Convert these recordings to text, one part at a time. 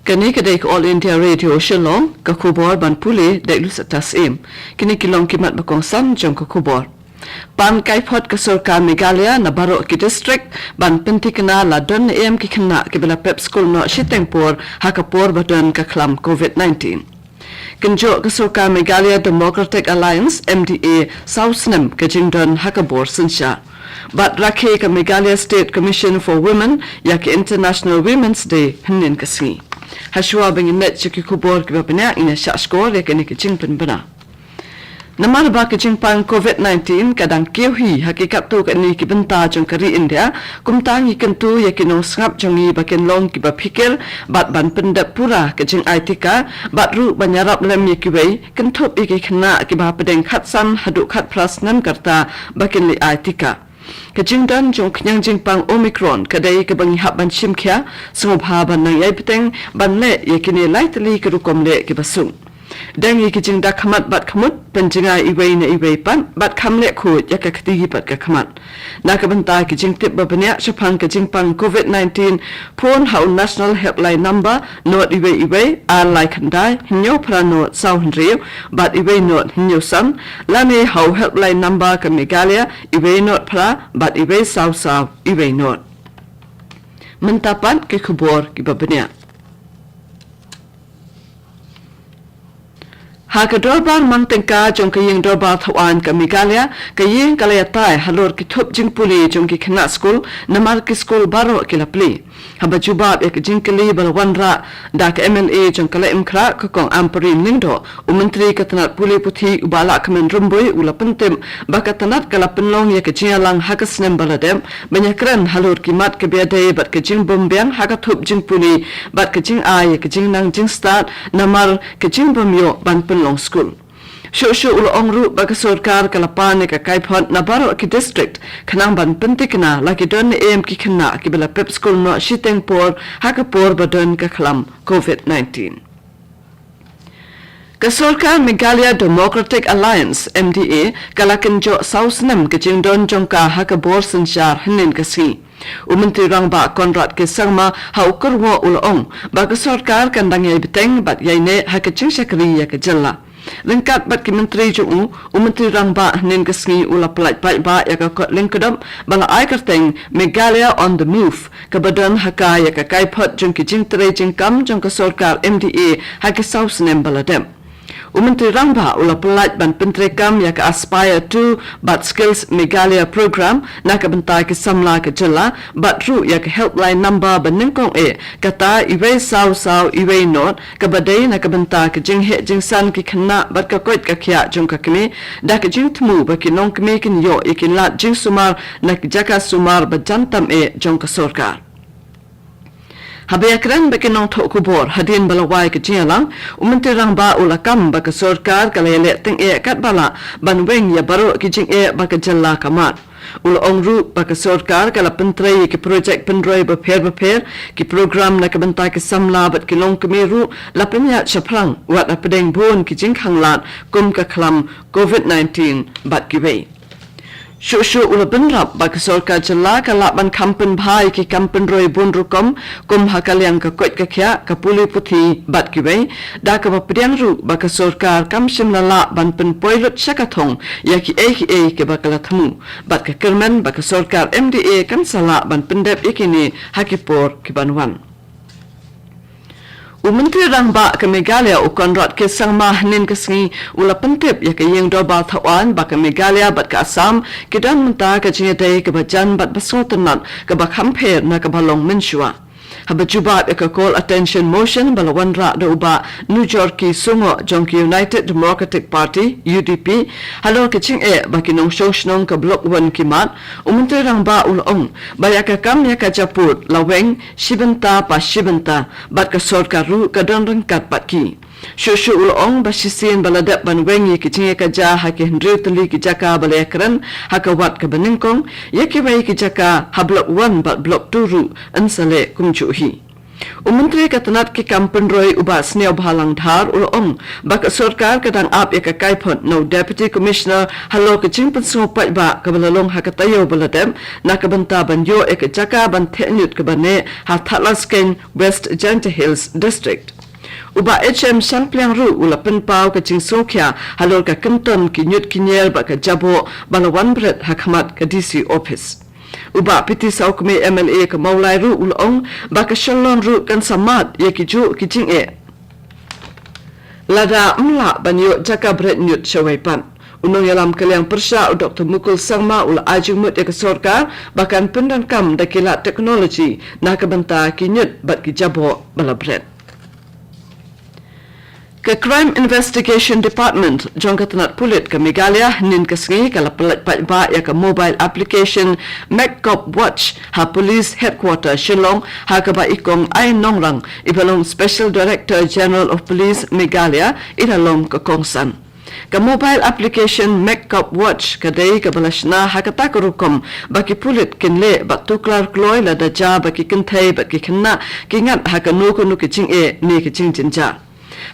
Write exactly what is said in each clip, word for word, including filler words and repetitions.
Kane ka dei ka All India Radio Shillong, ka khubor ban pule da i Lusata Syiem. Kine ki long ki mat ba kongsan jong ka khubor. Pan kai phot ka sorkar Meghalaya na baroh ki district ban pynthikna la don ne em ki khynnah kiba la pep skul noh shiteng por ha ka por ba don ka khlam covid nineteen. Kynjoh ka sorkar Meghalaya Democratic Alliance, M D A, saw snem ka jingdon ha ka bor synshar. Bad rakhe ka Meghalaya State Commission for Women ïa ka International Women's Day hynnin ka sngi. Hashwa ba ngin leit sha ki khubor kiba bniah, ngin ïa shah shkor ïa kine ki jingpynbna. Namar ba ka jingpang covid nineteen ka dang kiew hi ha ki katto katne ki bynta jong ka ri India, kumta ngi kyntu ïa ki nongsngap jong ngi ba kin long kiba phikir bad ban pyndep pura ka jingai tika, bad ruh ban ïarap lem ïa kiwei, kynthup ïa ki khynnah kiba hapdeng khatsan haduh khatphra snem ka rta ba kin leit ai tika. Ka jingdon jong ka jingpang Omicron ka dei kaba ngi hap ban shim khia, sngewbha ban nang ïai bteng ban leh ïa kine lai tylli ki rukom leh kiba suk. Dang ïa ki jingda khmat bad khmut, pynjngai iwei na iwei pat, bad kham leh khuid ïa ka kti bad ka khmat. Na ka bynta ki jingtip ba bniah shaphang ka jingpang covid nineteen, phone ha u National Helpline Number, not iwei iwei, ar lai khyndai, hynñiew phra not, saw hynriew, bad iwei not, hynñiew san, lane ha u Helpline Number ka Meghalaya, iwei not phra, bad iwei saw saw, iwei not. Mynta pat ki khubor kiba bniah. Ha ka dorbar mang tyngka jong ka ïing dorbar thaw aiñ ka Meghalaya, ka ïing ka la ïatai halor ki thup jingpule jong ki khynnah skul, namar ki skul baroh ki la plie. Haba jubab ïa ka jingkylli ba la wanrah da ka M L A jong ka Laitumkhrah, ka Kong Ampareen Lyngdoh, u Myntri ka tnat pule puthi u Bah Lahkmen Rymbui u la pyntip ba ka tnat ka la pynlong ïa ka jingïalang ha ka snem ba la dep, ban ïakren halor ki mat kiba ïadei bad ka jingbym biang ha ka thup jingpule bad ka jingai ïa ka jingnang jingstad namar ka jingbym ïoh ban pynlong skul. Shuh shuh u la ong ruh ba ka sorkar ka la pan ïa ka kaiphod na baroh ki district khnang ban pynthikna la ki don ne em ki khynnah kiba la pep skul noh shiteng por ha ka por ba don ka khlam covid nineteen. Ka sorkar Meghalaya Democratic Alliance, M D A, ka la kynjoh saw snem ka jingdon jong ka ha ka bor synshar hynnin ka sngi. U Myntri Rangbah Conrad K Sangma ha u kyrwoh u la ong ba ka sorkar kan dang ïai bteng bad ïai neh ha ka jingshakri ïa ka jylla. Ryngkat bad ki myntri jong u, u Myntri Rangbah hynnin ka sngi u la pyllait paidbah ïa ka kot lyngkdop ba la ai kyrteng Meghalaya on the Move, kaba don ha ka ïa ka kaiphod jong ki jingtrei jingkam jong ka sorkar M D A ha ki saw snem ba la dep. U Myntri Rangbah u la pyllait ban pyntreikam ïa ka Aspire to bad Skills Meghalaya Program na ka bynta ki samla ka jylla, bad ruh ïa ka helpline number ba nyngkong eh, kata iwei saw saw iwei not, kaba dei na ka bynta ka jingheh jingsan ki khynnah bad ka koit ka khiah jong ka kmie, da ka jingthmu ba ki nongkmie kin ïoh ïa ki lad jingsumar na ki jaka sumar ba jan tam eh jong ka sorkar. Haba ïakren bad ki nongthoh khubor hadien ba la wai ka jingïalang, u Myntri Rangbah u la kam ba ka sorkar ka la ïaleh tyngeh katba lah ban weng ïa baroh ki jingeh ba ka jylla ka mad. U la ong ruh ba ka sorkar ka la pyntrei ïa ki projek pynroi bapher bapher, ki program na ka bynta ki samla bad ki longkmie ruh la pynïaid shaphrang, wat hapdeng bun ki jingkhanglad kum ka khlam covid nineteen bad kiwei. Shuh shuh u la bynrap ba ka sorkar jylla ka lah ban kham pynbha ïa ki kam pynroi bun rukom, kum ha ka liang ka koit ka khiah, ka pule puthi bad kiwei, da kaba pdiang ruh ba ka sorkar kam shym la lah ban pynpoi lut sha ka thong ïa kiei kiei kiba ka la thmu, bad ka kyrmen ba ka sorkar M D A kan sa lah ban pyndep ïa kine ha ki por ki ban wan. U Myntri Rangbah ka Meghalaya u Conrad K Sangma hynnin ka sngi u la pyntip ïa ka ïing dorbar thaw aiñ ba ka Meghalaya bad ka Assam ki don mynta ka jingïadei kaba jan bad ba sngewtynnat kaba kham pher na kaba long mynshuwa. Haba jubab ïa ka call attention motion ba la wanrah da u Bah Nujorki Sungoh jong ka United Democratic Party, U D P, halor ka jingeh ba ki nongshong shnong ka Block One ki mad, u Myntri Rangbah u la ong ba ïa ka kam ïa ka japud la weng shi bynta pa shi bynta, bad ka sorkar ruh ka don ryngkat bad ki. Shuh shuh u la ong ba shisien ba la dep ban weng ïa ki jingïakajia ha ki hynriew tylli ki jaka ba la ïakren ha ka wat kaba nyngkong, ïa kiwei ki jaka ha Block One bad Block Two ruh yn sa leh kumjuh hi. U Myntri ka tnat ki kam pynroi u Bah Sniawbhalang Dhar u la ong ba ka sorkar ka dang ap ïa ka kaiphod na u Deputy Commissioner halor ka jingpynsngew paidbah kaba la long ha ka taïew ba la dep na ka bynta ban ïoh ïa ka jaka ban theh ñiut kaba neh ha Thadlaskein, West Jaintia Hills District. U Bah H M Shangpliang ruh u la pynpaw ka jingsngewkhia halor ka kynton ki ñiut ki ñier bad ka jaboh ba la wan bret ha khmat ka D C office. U Bah P T Sawkmie M L A ka Mawlai ruh u la ong ba ka Shillong ruh kan sa mad ïa ki juh ki jingeh lada ym lah ban ïoh jaka bret ñiut shawei pat. U nongïalam ka liang pyrshah u Doctor Mukul Sangma u la ai jingmut ïa ka sorkar ba kan pyndonkam da ki lad technology na ka bynta ki ñiut bad ki jaboh ba la bret. Ka Crime Investigation Department jong ka tnat pulit ka Meghalaya hynnin ka sngi ka la pyllait paidbah ïa ka mobile application MacCop Watch ha Police Headquarter Shillong, ha kaba i Kong Ai Nongrang, i ba long Special Director General of Police Meghalaya, i la long ka kongsan. Ka mobile application MacCop Watch ka dei kaba la shna ha kata ka rukom ba ki pulit kin leh bad tuklar kloi lada ja ba ki kynthei bad ki khynnah ki ngat ha kano kano ka jingeh ne ka jingjynjar.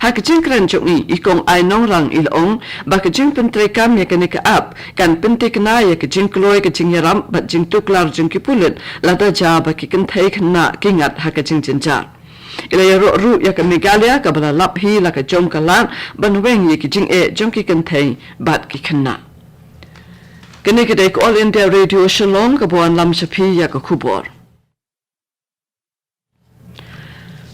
Ha ka jingkren jong i, i Kong Ai Nongrang i la ong ba ka jingpyntreikam ïa kane ka app kan pyntikna ïa ka jingkloi ka jingïarap bad jingtuklar jong ki pulit lada ja ba ki kynthei khynnah ki ngat ha ka jingjynjar. I la ïaroh ruh ïa ka Meghalaya kaba la lap hi la ka jong ka lad ban weng ïa ki jingeh jong ki kynthei bad ki khynnah. Kane ka dei ka All India Radio Shillong kaba wanlam sha phi ïa ka khubor.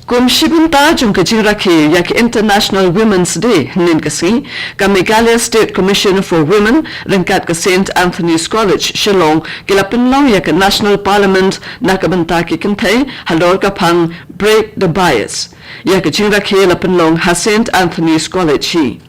Kum shi bynta jong ka jingrakhe ïa ka International Women's Day hynnin ka sngi, ka Meghalaya State Commission for Women ryngkat ka Saint Anthony's College Shillong ki la pynlong ïa ka National Parliament na ka bynta ki kynthei halor ka phang Break the Bias. Ïa ka jingrakhe la pynlong ha Saint Anthony's College hi.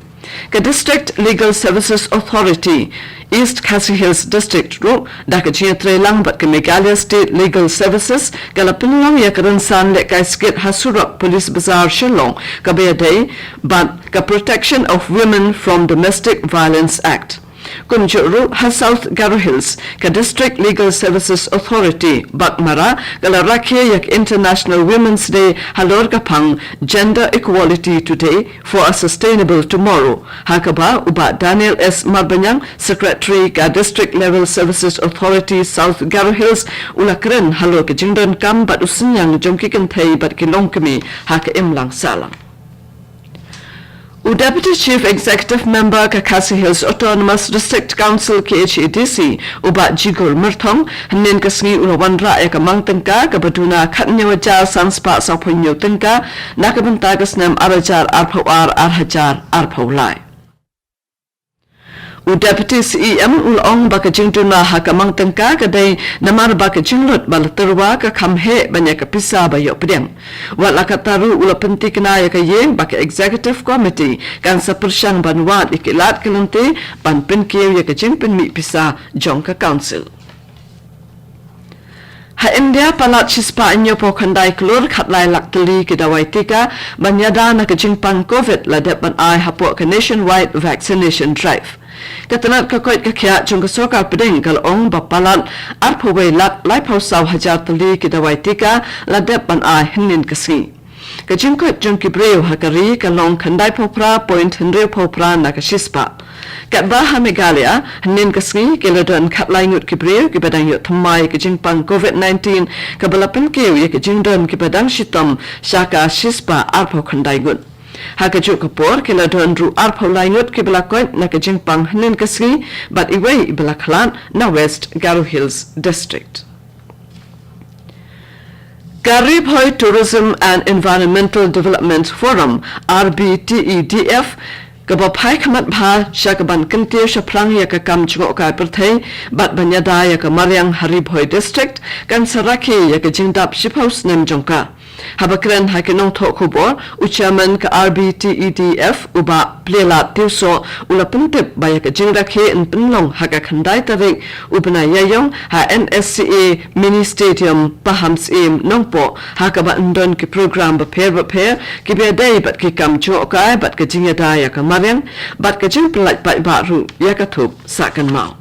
Ka District Legal Services Authority, East Khasi Hills District ruh, da ka jingïatreilang bad ka Meghalaya State Legal Services, ka la pynlong ïa ka rynsan lehkai skit ha surok Police Bazar Shillong, kaba ïadei bad ka Protection of Women from Domestic Violence Act. Kumjuh ruh ha South Garo Hills, ka District Legal Services Authority, Baghmara, ka la rakhe ïa ka International Women's Day halor ka phang Gender Equality Today for a Sustainable Tomorrow. Ha kaba u Bah Daniel S Marbaniang, Secretary ka District Legal Services Authority South Garo Hills, u la kren halor ka jingdonkam bad u synñiang jong ki kynthei bad ki longkmie ha ka imlang sahlang. U Deputy Chief Executive Member ka Khasi Hills Autonomous District Council, K H A D C, u Bah Jigul Myrthong, hynnin ka sngi u la wanrah ïa ka mang tyngka kaba duna khathynñiew hajar san spah sawphew hynñiew tyngka na ka bynta ka snem ar hajar arphew ar, ar hajar arphew lai. U Deputy C E M u la ong ba ka jingduna ha ka mang tyngka ka dei namar ba ka jinglut ba la tyrwa ka kham heh ban ïa ka pisa ba ïoh pdiang. Wat la katta ruh u la pyntikna ïa ka ïing ba ka Executive Committee kan sa pyrshang ban wad ïa ki lad ki lynti ban pynkiew ïa ka jingpynmih pisa jong ka Council. Ha India, palat shispah hynñiewphew khyndai klur khatlai lak tylli ki dawai tika ban ïada na ka jingpang Covid la dep ban ai hapoh ka Nationwide Vaccination Drive. Ka tnat ka koit ka khiah jong ka sorkar pdeng ka la ong ba palat arphew wei lak laiphew saw hajar tylli ki dawai tika la dep ban ai hynnin ka sngi. Ka jingkoit jong ki briew ha ka ri ka long khyndaiphew phra point hynriewphew phra na ka shispah. Katba ha Meghalaya, hynnin ka sngi ki la don khatlai ngut ki briew kiba dang ïoh thymmai ka jingpang Covid nineteen, kaba la pynkiew ïa ka jingdon kiba dang shitom sha ka shispah arphew khyndai ngut. Ha kajuh ka por ki la don ruh arphew lai ngut kiba la koit na ka jingpang hynnin ka sngi, bad iwei iba la khlad na West Garo Hills District. Ka Ri Bhoi Tourism and Environmental Development Forum, R B T E D F, kaba phai khmat bha sha kaban kyntiew shaphrang ïa ka kam jngohkai pyrthei bad ban ïada ïa ka mariang ha Ri Bhoi District, kan sa rakhe ïa ka jingdap shiphew snem jong ka. Haba kren ha ki nongthoh khubor, u Chairman ka R B T E D F, u Bah Plialad Tiewsoh, u la pyntip ba ïa ka jingrakhe yn pynlong ha ka khyndai tarik u bnai Ïaïong ha N S C A Mini Stadium, Pahamsyiem, Nongpoh, ha kaba yn don ki program bapher bapher kiba ïadei bad ki kam jngohkai bad ka jingïada ïa ka mariang bad ka jingpyllait paidbah ruh ïa ka thup sahkynmaw.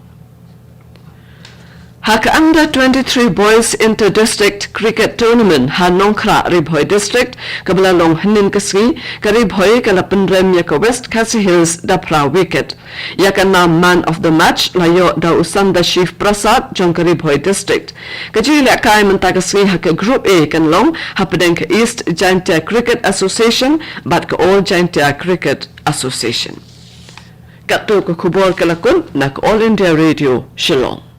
Ha ka Under twenty-three Boys Inter-District Cricket Tournament ha Nongkhrah, Ri Bhoi District, kaba la long hynnin ka sngi, ka Ri Bhoi ka la pynrem ïa ka West Khasi Hills da phra wicket. Ïa ka nam Man of the Match la ïoh da u Sanda Shiv Prasad jong ka Ri Bhoi District. Ka jingïalehkai mynta ka sngi ha ka Group A kan long hapdeng ka East Jaintia Cricket Association bad ka All Jaintia Cricket Association. Katto ka khubor ka la kut na ka All India Radio Shillong.